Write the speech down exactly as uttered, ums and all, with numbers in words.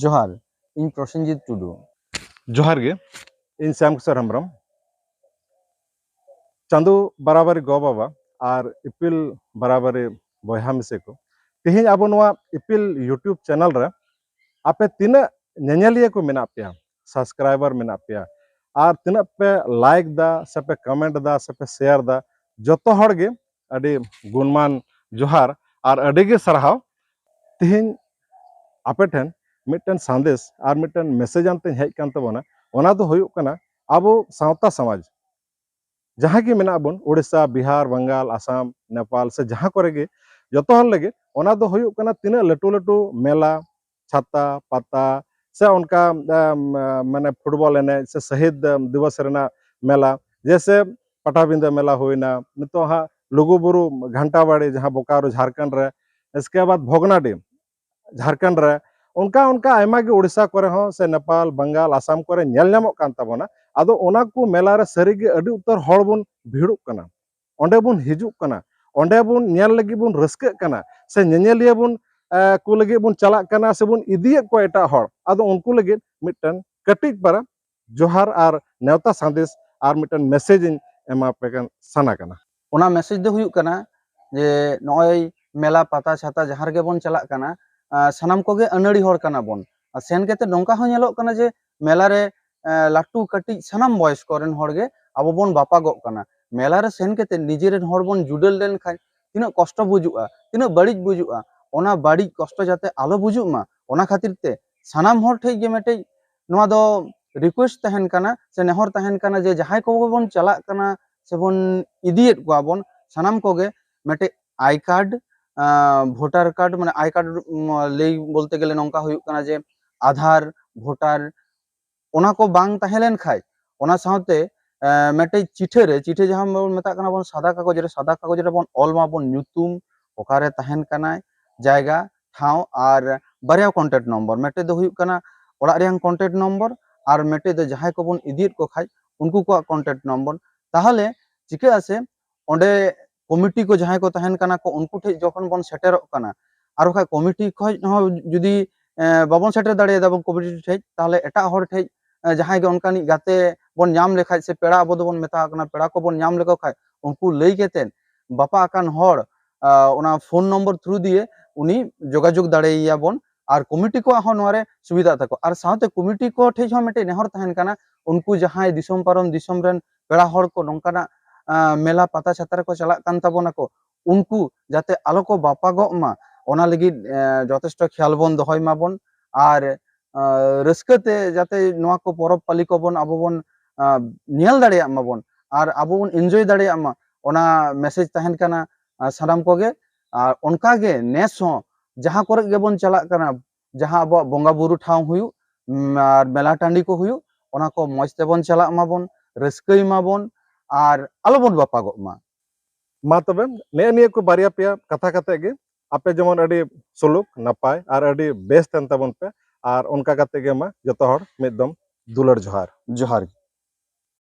ᱡᱚᱦᱟᱨ, ᱤᱧ ᱯᱨᱚᱥᱮᱱᱡᱤᱛ ᱴᱩᱰᱩ᱾ ᱡᱚᱦᱟᱨ ᱜᱮ, ᱤᱧ ᱥᱭᱟᱢ ᱠᱤᱥᱳᱨ ᱦᱮᱢᱵᱨᱚᱢ᱾ ᱪᱟᱸᱫᱚ ᱵᱟᱨᱟᱵᱟᱨᱤ ᱜᱚ ᱵᱟᱵᱟ ᱟᱨ ᱤᱯᱤᱞ ᱵᱟᱨᱟᱵᱟᱨᱤ ᱵᱚᱭᱦᱟ ᱢᱤᱥᱮ ᱠᱚ, ᱛᱮᱦᱮᱧ ᱟᱵᱚ ᱱᱚᱣᱟ ᱤᱯᱤᱞ YouTube ᱪᱮᱱᱮᱞ ᱨᱮ ᱟᱯᱮ ᱛᱤᱱᱟᱹᱜ ᱧᱮᱧᱮᱞᱤᱭᱟᱹ ᱠᱚ ᱢᱮᱱᱟᱜ ᱯᱮᱭᱟ, ᱥᱟᱵᱥᱠᱨᱟᱭᱵᱟᱨ ᱢᱮᱱᱟᱜ ᱯᱮᱭᱟ, ᱟᱨ ᱛᱤᱱᱟᱹᱜ ᱯᱮ ᱞᱟᱭᱤᱠ ᱫᱟ, ᱥᱮ ᱯᱮ ᱠᱚᱢᱮᱱᱴ ᱫᱟ, ᱥᱮ ᱯᱮ ᱥᱮᱭᱟᱨ ᱫᱟ, ᱡᱚᱛᱚ ᱦᱚᱲ ᱜᱮ ᱟᱹᱰᱤ ᱜᱩᱱᱢᱟᱱ ᱡᱚᱦᱟᱨ ᱟᱨ ᱟᱹᱰᱤ ᱜᱮ ᱥᱟᱨᱦᱟᱣ᱾ ᱛᱮᱦᱮᱧ ᱟᱯᱮ ᱴᱷᱮᱱ ᱢᱤᱫᱴᱮᱱ ᱥᱟᱸᱫᱮᱥ ᱟᱨ ᱢᱤᱫᱴᱮᱱ ᱢᱮᱥᱮᱡᱽ ᱟᱱᱛᱮᱧ ᱦᱮᱡ ᱠᱟᱱ ᱛᱟᱵᱚᱱᱟ᱾ ᱚᱱᱟ ᱫᱚ ᱦᱩᱭᱩᱜ ᱠᱟᱱᱟ, ᱟᱵᱚ ᱥᱟᱶᱛᱟ ᱥᱚᱢᱟᱡᱽ ᱡᱟᱦᱟᱸ ᱜᱮ ᱢᱮᱱᱟᱜ ᱵᱚᱱ, ᱳᱰᱤᱥᱟ, ᱵᱤᱦᱟᱨ, ᱵᱟᱝᱜᱟᱞ, ᱟᱥᱟᱢ, ᱱᱮᱯᱟᱞ ᱥᱮ ᱡᱟᱦᱟᱸ ᱠᱚᱨᱮ ᱜᱮ, ᱡᱚᱛᱚ ᱦᱚᱲ ᱞᱟᱹᱜᱤᱫ ᱚᱱᱟ ᱫᱚ ᱦᱩᱭᱩᱜ ᱠᱟᱱᱟ ᱛᱤᱱᱟᱹᱜ ᱞᱟᱹᱴᱩ ᱞᱟᱹᱴᱩ ᱢᱮᱞᱟ, ᱪᱷᱟᱛᱟ, ᱯᱟᱛᱟ ᱥᱮ ᱚᱱᱠᱟ, ᱮᱢ, ᱢᱟᱱᱮ ᱯᱷᱩᱴᱵᱚᱞ ᱮᱱᱮᱡ ᱥᱮ ᱥᱟᱹᱦᱤᱫ ᱫᱤᱵᱚᱥ ᱨᱮᱱᱟᱜ ᱢᱮᱞᱟ, ᱡᱮᱭᱥᱮ ᱯᱟᱴᱟᱵᱤᱸᱫᱟᱹ ᱢᱮᱞᱟ ᱦᱩᱭᱱᱟ, ᱱᱤᱛᱚᱜ ᱦᱟᱸᱜ ᱞᱩᱜᱩᱵᱩᱨᱩ ᱜᱷᱟᱱᱴᱟᱵᱟᱲᱤ ᱡᱟᱦᱟᱸ ᱵᱳᱠᱟᱨᱳ ᱡᱷᱟᱲᱠᱷᱚᱸᱰ ᱨᱮ, ᱤᱥᱠᱮ ᱵᱟᱫ ᱵᱷᱚᱜᱽᱱᱟᱰᱤ ᱡᱷᱟᱲᱠᱷᱚᱸᱰ ᱨᱮ, ᱚᱱᱠᱟ ᱚᱱᱠᱟ ᱟᱭᱢᱟ ᱜᱮ ᱳᱰᱤᱥᱟ ᱠᱚᱨᱮ ᱦᱚᱸ ᱥᱮ ᱱᱮᱯᱟᱞ, ᱵᱟᱝᱜᱟᱞ, ᱟᱥᱟᱢ ᱠᱚᱨᱮ ᱧᱮᱞ ᱧᱟᱢᱚᱜ ᱠᱟᱱ ᱛᱟᱵᱚᱱᱟ᱾ ᱟᱫᱚ ᱚᱱᱟ ᱠᱚ ᱢᱮᱞᱟ ᱨᱮ ᱥᱟᱹᱨᱤ ᱜᱮ ᱟᱹᱰᱤ ᱩᱛᱟᱹᱨ ᱦᱚᱲ ᱵᱚᱱ ᱵᱷᱤᱲᱚᱜ ᱠᱟᱱᱟ, ᱚᱸᱰᱮ ᱵᱚᱱ ᱦᱤᱡᱩᱜ ᱠᱟᱱᱟ, ᱚᱸᱰᱮ ᱵᱚᱱ ᱧᱮᱞ ᱞᱟᱹᱜᱤᱫ ᱵᱚᱱ ᱨᱟᱹᱥᱠᱟᱹᱜ ᱠᱟᱱᱟ, ᱥᱮ ᱧᱮᱧᱮᱞᱤᱭᱟᱹ ᱵᱚᱱ, ᱮ, ᱠᱚ ᱞᱟᱹᱜᱤᱫ ᱵᱚᱱ ᱪᱟᱞᱟᱜ ᱠᱟᱱᱟ, ᱥᱮ ᱵᱚᱱ ᱤᱫᱤᱭᱮᱫ ᱠᱚᱣᱟ ᱮᱴᱟᱜ ᱦᱚᱲ᱾ ᱟᱫᱚ ᱩᱱᱠᱩ ᱞᱟᱹᱜᱤᱫ ᱢᱤᱫᱴᱮᱱ ᱠᱟᱹᱴᱤᱡ ᱯᱟᱨᱟ ᱡᱚᱦᱟᱨ ᱟᱨ ᱱᱮᱣᱛᱟ ᱥᱟᱸᱫᱮᱥ ᱟᱨ ᱢᱤᱫᱴᱮᱱ ᱢᱮᱥᱮᱡᱽ ᱤᱧ ᱮᱢᱟ ᱯᱮ ᱠᱟᱱ ᱥᱟᱱᱟ ᱠᱟᱱᱟ᱾ ᱚᱱᱟ ᱢᱮᱥᱮᱡᱽ ᱫᱚ ᱦᱩᱭᱩᱜ ᱠᱟᱱᱟ ᱡᱮ ᱱᱚᱜᱼᱚᱭ ᱢᱮᱞᱟ, ᱯᱟᱛᱟ, ᱪᱷᱟᱛᱟ ᱡᱟᱦᱟᱸ ᱨᱮᱜᱮ ᱵᱚᱱ ᱪᱟᱞᱟᱜ ᱠᱟᱱᱟ, ᱟᱸ, ᱥᱟᱱᱟᱢ ᱠᱚᱜᱮ ᱟᱹᱱᱟᱹᱲᱤ ᱦᱚᱲ ᱠᱟᱱᱟ ᱵᱚᱱ᱾ ᱟᱨ ᱥᱮᱱ ᱠᱟᱛᱮ ᱱᱚᱝᱠᱟ ᱦᱚᱸ ᱧᱮᱞᱚᱜ ᱠᱟᱱᱟ ᱡᱮ ᱢᱮᱞᱟ ᱨᱮ, ᱮᱸ, ᱞᱟᱹᱴᱩ ᱠᱟᱹᱴᱤᱡ ᱥᱟᱱᱟᱢ ᱵᱚᱭᱚᱥ ᱠᱚᱨᱮᱱ ᱦᱚᱲ ᱜᱮ ᱟᱵᱚ ᱵᱚᱱ ᱵᱟᱯᱟᱜᱚᱜ ᱠᱟᱱᱟ᱾ ᱢᱮᱞᱟ ᱨᱮ ᱥᱮᱱ ᱠᱟᱛᱮ ᱱᱤᱡᱮᱨᱮᱱ ᱦᱚᱲ ᱵᱚᱱ ᱡᱩᱰᱟᱹᱞ ᱞᱮᱱᱠᱷᱟᱱ ᱛᱤᱱᱟᱹᱜ ᱠᱚᱥᱴᱚ ᱵᱩᱡᱩᱜᱼᱟ, ᱛᱤᱱᱟᱹᱜ ᱵᱟᱹᱲᱤᱡ ᱵᱩᱡᱩᱜᱼᱟ, ᱚᱱᱟ ᱵᱟᱹᱲᱤᱡ ᱠᱚᱥᱴᱚ ᱡᱟᱛᱮ ᱟᱞᱚ ᱵᱩᱡᱩᱜ ᱢᱟ, ᱚᱱᱟ ᱠᱷᱟᱹᱛᱤᱨ ᱛᱮ ᱥᱟᱱᱟᱢ ᱦᱚᱲ ᱴᱷᱮᱱ ᱜᱮ ᱢᱤᱫᱴᱮᱡ ᱱᱚᱣᱟ ᱫᱚ ᱨᱤᱠᱩᱭᱮᱥᱴ ᱛᱟᱦᱮᱱ ᱠᱟᱱᱟ ᱥᱮ ᱱᱮᱦᱚᱨ ᱛᱟᱦᱮᱱ ᱠᱟᱱᱟ ᱡᱮ ᱡᱟᱦᱟᱸᱭ ᱠᱚᱜᱮ ᱵᱚᱱ ᱪᱟᱞᱟᱜ ᱠᱟᱱᱟ ᱥᱮᱵᱚᱱ ᱤᱫᱤᱭᱮᱫ ᱠᱚᱣᱟ ᱵᱚᱱ, ᱥᱟᱱᱟᱢ ᱠᱚᱜᱮ ᱢᱤᱫᱴᱮᱡ ᱟᱭ ᱠᱟᱨᱰ, ᱟᱸ, ᱵᱷᱳᱴᱟᱨ ᱠᱟᱨᱰ, ᱢᱟᱱᱮ ᱟᱭ ᱠᱟᱨᱰ, ᱩᱢ, ᱞᱟᱹᱭ ᱵᱚᱞᱛᱮ ᱜᱮᱞᱮ ᱱᱚᱝᱠᱟ ᱦᱩᱭᱩᱜ ᱠᱟᱱᱟ ᱡᱮ ᱟᱫᱷᱟᱨ, ᱵᱷᱳᱴᱟᱨ, ᱚᱱᱟ ᱠᱚ ᱵᱟᱝ ᱛᱟᱦᱮᱸ ᱞᱮᱱ ᱠᱷᱟᱡ, ᱚᱱᱟ ᱥᱟᱶᱛᱮ, ᱮᱸ, ᱢᱤᱫᱴᱮᱡ ᱪᱤᱴᱷᱟᱹ ᱨᱮ, ᱪᱤᱴᱷᱟᱹ ᱡᱟᱦᱟᱸ ᱵᱚᱱ ᱢᱮᱛᱟᱜ ᱠᱟᱱᱟ ᱵᱚᱱ ᱥᱟᱫᱟ ᱠᱟᱜᱚᱡᱽ ᱨᱮ, ᱥᱟᱫᱟ ᱠᱟᱜᱚᱡᱽ ᱨᱮᱵᱚᱱ ᱚᱞ ᱢᱟᱵᱚᱱ ᱧᱩᱛᱩᱢ, ᱚᱠᱟᱨᱮ ᱛᱟᱦᱮᱱ ᱠᱟᱱᱟᱭ, ᱡᱟᱭᱜᱟ, ᱴᱷᱟᱶ ᱟᱨ ᱵᱟᱨᱭᱟ ᱠᱚᱱᱴᱮᱠᱴ ᱱᱚᱢᱵᱚᱨ, ᱢᱤᱫᱴᱮᱡ ᱫᱚ ᱦᱩᱭᱩᱜ ᱠᱟᱱᱟ ᱚᱲᱟᱜ ᱨᱮᱭᱟᱝ ᱠᱚᱱᱴᱮᱠᱴ ᱱᱚᱢᱵᱚᱨ ᱟᱨ ᱢᱤᱫᱴᱮᱡ ᱫᱚ ᱡᱟᱦᱟᱸᱭ ᱠᱚᱵᱚᱱ ᱤᱫᱤᱭᱮᱫ ᱠᱚ ᱠᱷᱟᱡ ᱩᱱᱠᱩ ᱠᱚᱣᱟᱜ ᱠᱚᱱᱴᱮᱠᱴ ᱱᱚᱢᱵᱚᱨ᱾ ᱛᱟᱦᱚᱞᱮ ᱪᱤᱠᱟᱹᱜᱼᱟ ᱥᱮ ᱚᱸᱰᱮ ᱠᱚᱢᱤᱴᱤ ᱠᱚ ᱡᱟᱦᱟᱸᱭ ᱠᱚ ᱛᱟᱦᱮᱱ ᱠᱟᱱᱟ ᱠᱚ ᱩᱱᱠᱩ ᱴᱷᱮᱡ ᱡᱚᱠᱷᱚᱱ ᱵᱚᱱ ᱥᱮᱴᱮᱨᱚᱜ ᱠᱟᱱᱟ, ᱟᱨ ᱵᱟᱠᱷᱟᱡ ᱠᱚᱢᱤᱴᱤ ᱠᱷᱚᱡ ᱦᱚᱸ ᱡᱩᱫᱤ ᱮ, ᱵᱟᱵᱚᱱ ᱥᱮᱴᱮᱨ ᱫᱟᱲᱮᱭᱟᱫᱟ ᱵᱚᱱ ᱠᱚᱢᱤᱴᱤ ᱴᱷᱮᱡ, ᱛᱟᱦᱚᱞᱮ ᱮᱴᱟᱜ ᱦᱚᱲ ᱴᱷᱮᱡ, ᱮ, ᱡᱟᱦᱟᱸᱭ ᱜᱮ ᱚᱱᱠᱟᱱᱤᱡ ᱜᱟᱛᱮ ᱵᱚᱱ ᱧᱟᱢ ᱞᱮᱠᱷᱟᱡ, ᱥᱮ ᱯᱮᱲᱟ ᱟᱵᱚ ᱫᱚᱵᱚᱱ ᱢᱮᱛᱟ ᱠᱟᱱᱟ, ᱯᱮᱲᱟ ᱠᱚᱵᱚᱱ ᱧᱟᱢ ᱞᱮᱠᱚ ᱠᱷᱟᱡ, ᱩᱱᱠᱩ ᱞᱟᱹᱭ ᱠᱟᱛᱮᱫ ᱵᱟᱯᱟ ᱟᱠᱟᱱ ᱦᱚᱲ, ᱟ, ᱚᱱᱟ ᱯᱷᱳᱱ ᱱᱚᱢᱵᱚᱨ ᱛᱷᱨᱩ ᱫᱤᱭᱮ ᱩᱱᱤ ᱡᱳᱜᱟᱡᱳᱜᱽ ᱫᱟᱲᱮᱭᱟᱭᱟ ᱵᱚᱱ᱾ ᱟᱨ ᱠᱚᱢᱤᱴᱤ ᱠᱚᱣᱟᱜ ᱦᱚᱸ ᱱᱚᱣᱟ ᱨᱮ ᱥᱩᱵᱤᱫᱷᱟᱜ ᱛᱟᱠᱚ᱾ ᱟᱨ ᱥᱟᱶᱛᱮ ᱠᱚᱢᱤᱴᱤ ᱠᱚ ᱴᱷᱮᱡ ᱦᱚᱸ ᱢᱤᱫᱴᱮᱡ ᱱᱮᱦᱚᱨ ᱛᱟᱦᱮᱱ ᱠᱟᱱᱟ, ᱩᱱᱠᱩ ᱡᱟᱦᱟᱸᱭ ᱫᱤᱥᱚᱢ ᱯᱟᱨᱚᱢ ᱫᱤᱥᱚᱢ ᱨᱮᱱ ᱯᱮᱲᱟ ᱦᱚᱲ ᱠᱚ ᱱᱚᱝᱠᱟᱱᱟᱜ, ᱟ, ᱢᱮᱞᱟ ᱯᱟᱛᱟ ᱪᱷᱟᱛᱟ ᱨᱮᱠᱚ ᱪᱟᱞᱟᱜ ᱠᱟᱱ ᱛᱟᱵᱚᱱᱟ ᱠᱚ, ᱩᱱᱠᱩ ᱡᱟᱛᱮ ᱟᱞᱚ ᱠᱚ ᱵᱟᱯᱟᱜᱚᱜ ᱢᱟ, ᱚᱱᱟ ᱞᱟᱹᱜᱤᱫ, ᱮ, ᱡᱚᱛᱷᱮᱥᱴᱚ ᱠᱷᱮᱭᱟᱞ ᱵᱚᱱ ᱫᱚᱦᱚᱭ ᱢᱟᱵᱚᱱ᱾ ᱟᱨ, ᱟ, ᱨᱟᱹᱥᱠᱟᱹ ᱛᱮ ᱡᱟᱛᱮ ᱱᱚᱣᱟ ᱠᱚ ᱯᱚᱨᱚᱵᱽ ᱯᱟᱹᱞᱤ ᱠᱚᱵᱚᱱ ᱟᱵᱚ ᱵᱚᱱ, ᱟ, ᱧᱮᱞ ᱫᱟᱲᱮᱭᱟᱜ ᱢᱟᱵᱚᱱ ᱟᱨ ᱟᱵᱚ ᱵᱚᱱ ᱮᱱᱡᱚᱭ ᱫᱟᱲᱮᱭᱟᱜ ᱢᱟ, ᱚᱱᱟ ᱢᱮᱥᱮᱡᱽ ᱛᱟᱦᱮᱱ ᱠᱟᱱᱟ, ᱟ, ᱥᱟᱱᱟᱢ ᱠᱚᱜᱮ᱾ ᱟᱨ ᱚᱱᱠᱟ ᱜᱮ ᱱᱮᱥ ᱦᱚᱸ ᱡᱟᱦᱟᱸ ᱠᱚᱨᱮ ᱜᱮᱵᱚᱱ ᱪᱟᱞᱟᱜ ᱠᱟᱱᱟ, ᱡᱟᱦᱟᱸ ᱟᱵᱚᱣᱟᱜ ᱵᱚᱸᱜᱟ ᱵᱩᱨᱩ ᱴᱷᱟᱶ ᱦᱩᱭᱩᱜ, ᱩᱢ, ᱟᱨ ᱢᱮᱞᱟ ᱴᱟᱺᱰᱤ ᱠᱚ ᱦᱩᱭᱩᱜ, ᱚᱱᱟ ᱠᱚ ᱢᱚᱸᱡᱽ ᱛᱮᱵᱚᱱ ᱪᱟᱞᱟᱜ ᱢᱟᱵᱚᱱ, ᱨᱟᱹᱥᱠᱟᱹᱭ ᱢᱟᱵᱚᱱ, ᱟᱨ ᱟᱞᱚᱵᱚᱱ ᱵᱟᱯᱟᱜᱚᱜ ᱢᱟ᱾ ᱢᱟ ᱛᱚᱵᱮ, ᱱᱮᱜᱼᱮ ᱱᱤᱭᱟᱹ ᱠᱚ ᱵᱟᱨᱭᱟ ᱯᱮᱭᱟ ᱠᱟᱛᱷᱟ ᱠᱟᱛᱮ ᱜᱮ ᱟᱯᱮ ᱡᱮᱢᱚᱱ ᱟᱹᱰᱤ ᱥᱩᱞᱩᱠ ᱱᱟᱯᱟᱭ ᱟᱨ ᱟᱹᱰᱤ ᱵᱮᱥ ᱛᱟᱦᱮᱱ ᱛᱟᱵᱚᱱ ᱯᱮ, ᱟᱨ ᱚᱱᱠᱟ ᱠᱟᱛᱮ ᱜᱮ ᱢᱟ ᱡᱚᱛᱚ ᱦᱚᱲ ᱢᱤᱫ ᱫᱚᱢ ᱫᱩᱞᱟᱹᱲ ᱡᱚᱦᱟᱨ᱾ ᱡᱚᱦᱟᱨ ᱜᱮ᱾